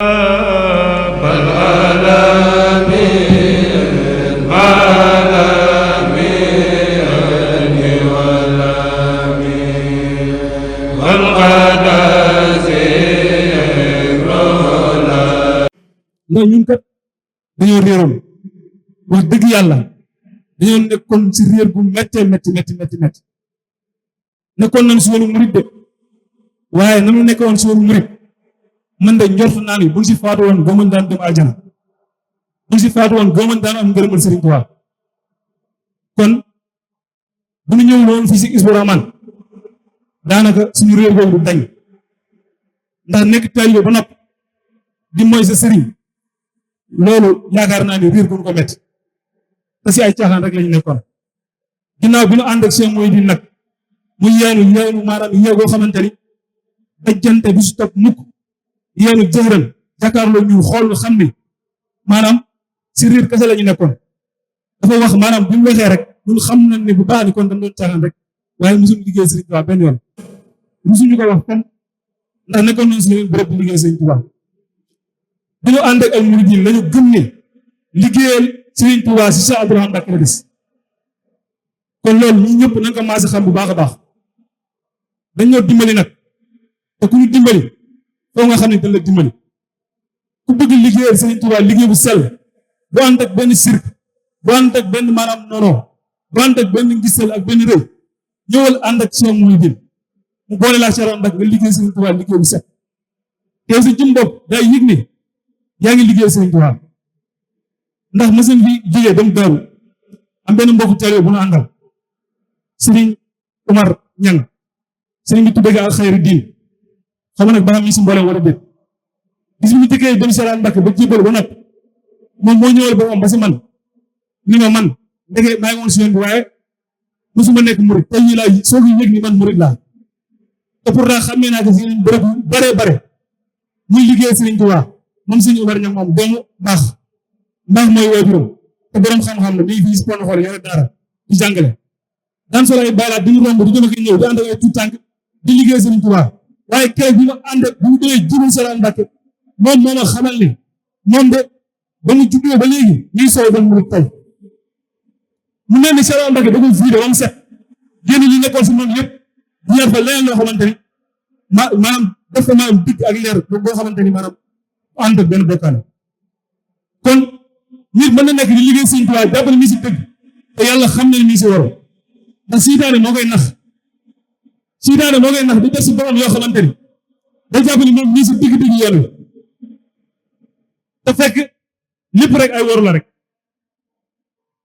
ndax ñun kat dañoo réeroon wax dëgg yàlla dañoo nekkoon ci réer bu méttee métti nekkoon nañ si yoonu murit de waaye nanu nekkoon si yoonu murit man de njort naa ni buñ si faatu woon boo mën daan dem aljana buñ si faatu woon boo mën daan am ngërëmal Sëriñ Tuubaa kon bu ñu ñëw loolu fii si Abdu Rahmaan daanaka suñu réew boobu du dañ ndax nekk taalibe ba nopp di mooy sa sëriñ loolu yaakaar naa ni réer bu ñu ko métti te si ay caaxaan rek lañu nekkoon ginnaaw bi ñu ànd ak seen mooy di nag muy yeenu maanaam yeegoo xamante ni dajjante bi su topp mukk yeenu jëxëran jàkkaarloo ñu xool nga xam ni maanaam si réer kese la ñu nekkoon dafa wax maanaam bi mu waxee rek ñun xam nañ ne bu baax ni kon dañ doon caaxaan rek waaye mosuñu liggéey Sëriñ Tuubaa benn yoon mosuñu ko wax kon ndax nekkoon nañ si bërëb bi liggéey Sëriñ Tuubaa bi ñu ànd ak ay murid yi lañu gëm ne liggéeyal Sëriñ Tuubaa si Seex Abdu Rahmaan Mbàkke la des kon loolu ñi ñëpp nañ ko maase xam bu baax a baax dañ ñoo dimbali nag te ku ñu dimbali foo nga xam ne dañ la dimbali ku bëgg liggéeyal Sëriñ Tuubaa liggéey bu sell bu ànd ak benn cirque bu ànd ak benn maanaam nono bu ànd ak benn ngisal ak benn rëy ñëwal ànd ak soo muy din mu boole laa Seex Abdu nga liggéey Sëriñ Tuubaa liggéey bu set teew si jëm bopp day yëg ni yaa ngi liggéey Sëriñ Tuubaa ndax machine bi jógee dem daaru am benn mbokku taalibe bu nu àndal Sëriñ Umar Ñang sëriñ bi tuddee ak xayri diin xam nag ba xam ni si mboolem wala déet bis bi ñu jëkkee dem Serigne Mbacke ba jébal ba noppi moom moo ñëwal ba am ba si man ni ma man ndeke maa ngi woon si yoon bi waaye mosuma nekk murid tey jii laa soo ko yëg ni man murid laa te pourtant xamee naa ko si bërëb yu bare muy liggéey Sëriñ Tuubaa moom Sëriñ Umar Ñang moom doomu baax mooy waajuram te borom xam-xam la nii fii si pon xool yore daara di jàngale daan solo ay baylaat di ñu romb di jëm ak ñëw di ànd ak ay tout tànk di liggéey Sëriñ Tuubaa waaye keroog bi ma ànd bu mu demee jubal Serigne Mbacke moom moo ma xamal ni moom de ba mu juddoo ba léegi ñuy soow ba mu tey mu mel ni Serigne Mbacke da ko vidé ba mu set génn ñi nekkoon si moom yëpp di yar fa leneen loo xamante ni maanaam def ko maanaam digg ak leer boo xamante ni maanaam ànd ak benn bokkaale kon nit mën na nekk di liggéey Sëriñ Tuubaa jàppale mi si dëgg te yàlla xam ne ni si waroo ndax seytaane moo koy nax di def si borom yoo xamante ni day jàpp ni moom nii si digg yoon wi te fekk lépp rek ay waru la rek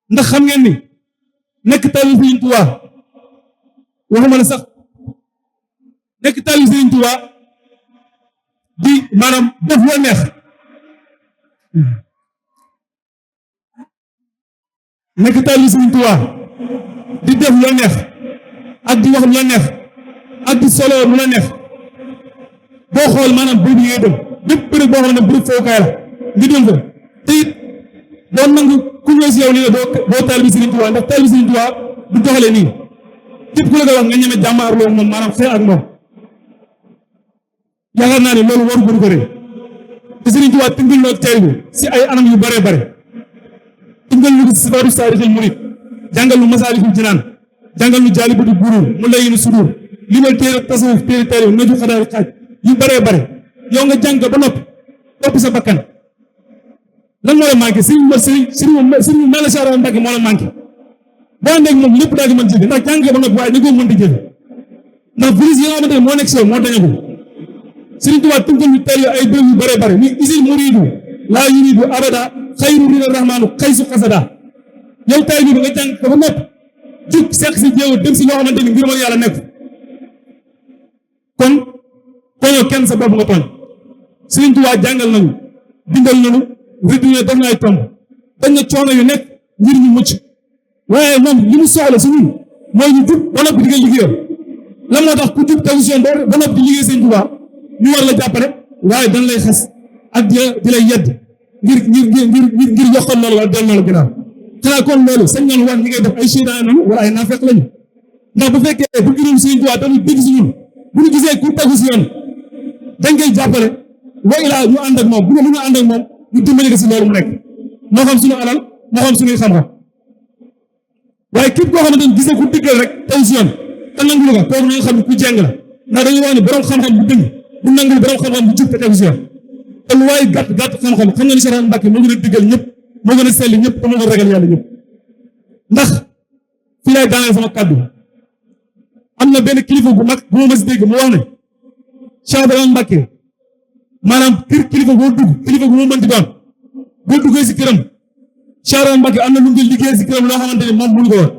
ndax xam ngeen ni nekk taalibe Sëriñ Tuubaa waxuma la sax nekk taalibe Sëriñ Tuubaa di maanaam def lu neex nekk taalibe Sëriñ Tuubaa di def lu neex ak di wax lu neex ak di solo lu la neex boo xool maanaam bërëb yi ngay dem bépp bërëb boo xam ne bërëb fookaay la nga dem fa te it doo nangu ku ñëw si yow ni la doo taalibe Sëriñ Tuubaa ndax taalibe Sëriñ Tuubaa du doxalee nii képp ku la ko wax nga ñeme jàmmaarloo moom maanaam xeex ak moom yaakaar naa ne loolu waru ko rek te Sëriñ Tuubaa tënkal na ak taalibe si ay anam yu bare tënkal ñu ko si sifaatu saadiqil murid jàngal lu Masaalikul Jinaan jàngal lu Jaalibatu Buruur mu layinu sudur limal téere tasawuf téere taalibe naju xadaari xaaj yu bare yow nga jàng ba noppi topp sa bakkan lan moo la manqué sëriñ mel la Seex Abdu Mbàkke moo la manqué boo ànd ak moom lépp daal di mën jëfe ndax jàng ba noppi waaye da koo mën di jëfe ndax virus yi nga xamante ne moo nekk si yow moo dañagul Sëriñ Tuubaa tënkal ñu taalibe ay béréb yu bare ni isil muriidu laa yuriidu abada xayru rida rahmaanu xaysu xasada yow taalibe bi nga jàng ko ba noppi jug seq si jéego dem si loo xamante ni ngir yàlla nekk kon tooñoo kenn sa bopp nga tooñ Sëriñ Tuubaa jàngal nañu bindal nañu rëdd ne def na ay tomb dañ na coono yu nekk ngir ñu mucc waaye moom li mu soxla si ñun mooy ñu jub ba noppi di nga liggéeyal lan moo tax ku jub position ba noppi di liggéey Sëriñ Tuubaa ñu war la jàppale waaye dañ lay xas ak di lay yedd ngir yokkal loolu wala del loolu ginnaaw xanaa kon loolu sañ nañu wax ñi ngay def ay seytaane nañu wala ay naafeq lañu ndax bu fekkee bu gërëm Sëriñ Tuubaa tamit dégg si ñun bu ñu gisee ku tegu si yoon dañ koy jàppale wa ilaa ñu ànd ak moom bu ñu mën a ànd ak moom ñu dimbali ko si loolu mu nekk moo xam suñu alal moo xam suñuy xam-xam waaye képp koo xamante ni gis nga ku diggal rek tey si yoon te nangul ko kooku nañu xam ne ku jeng la ndax dañuy wax ne borom xam-xam bu dëng bu nangul borom xam-xam bu jub te tegu si yoon te lu waaye gàtt xam-xam xam nga ni Cheikh Mbacke moo gën a diggal ñëpp moo gën a selli ñëpp te moo gën a ragal yàlla ñëpp ndax fii lay daaneel sama kàddu am na benn kilifa bu mag bu ma mës dégg mu wax ne Cheikh Rahmaan Mbacke maanaam kilifa boo dugg kilifa bu mu mënti doon boo duggee si këram Cheikh Rahmaan Mbacke am na lu mu liggéey si këram loo xamante ni moom mënu ko woon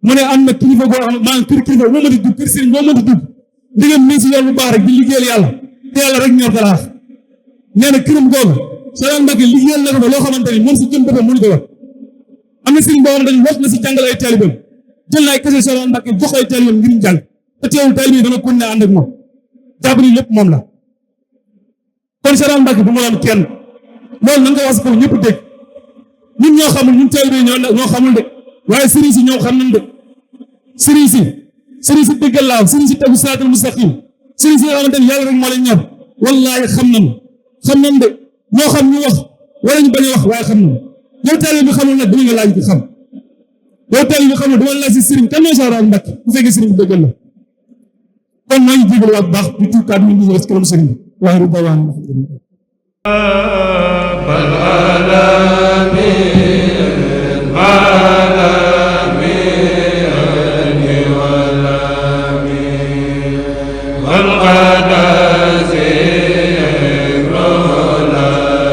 mu ne am na kilifa boo xam maanaam kilifa boo mënti dugg kër sëriñ boo mënti dugg ndigam mi si yoon bu baax rek di liggéeyal yàlla te yàlla rek ñor ko laax nee na këram googu Cheikh Rahmaan Mbacke liggéeyal na ko ba loo xamante ni moom si jëm boppam mënu ko woon am na sëriñ boo xam dañu wax na si jàngal ay taalibeem jël na ay kese Cheikh Rahmaan Mbacke jox ay taalibeem ngir ñu jàng te teewul taalibe yi dana continuer ànd ak moom jàpp ni lépp moom la kon Cheikh Rahmaan Mbacke bu mu doon kenn loolu na nga ko wax ko ñëpp dégg ñun ñoo xamul ñun taalibe ñoo xamul de waaye sëriñ si ñoo xam nañ de sëriñ si déggal laaw sëriñ si tegu siraatal mustaqim sëriñ si nga xamante ni yàlla rek moo leen ñor wallaahi xam nañ de ñoo xam ñu wax wala ñu bañ a wax waaye xam nañ yow taalibe bi xamul nag dama nga laaj ko xam yow taalibe bi xamul dama laaj si sëriñ kan mooy Cheikh Rahmaan Mbacke bu fekkee sëriñ bi déggal la kon maa ngi jégal waat baax di tuut kàddu ñu ngi ci kanam sëriñ bi waaye du bawaan alhamdulillah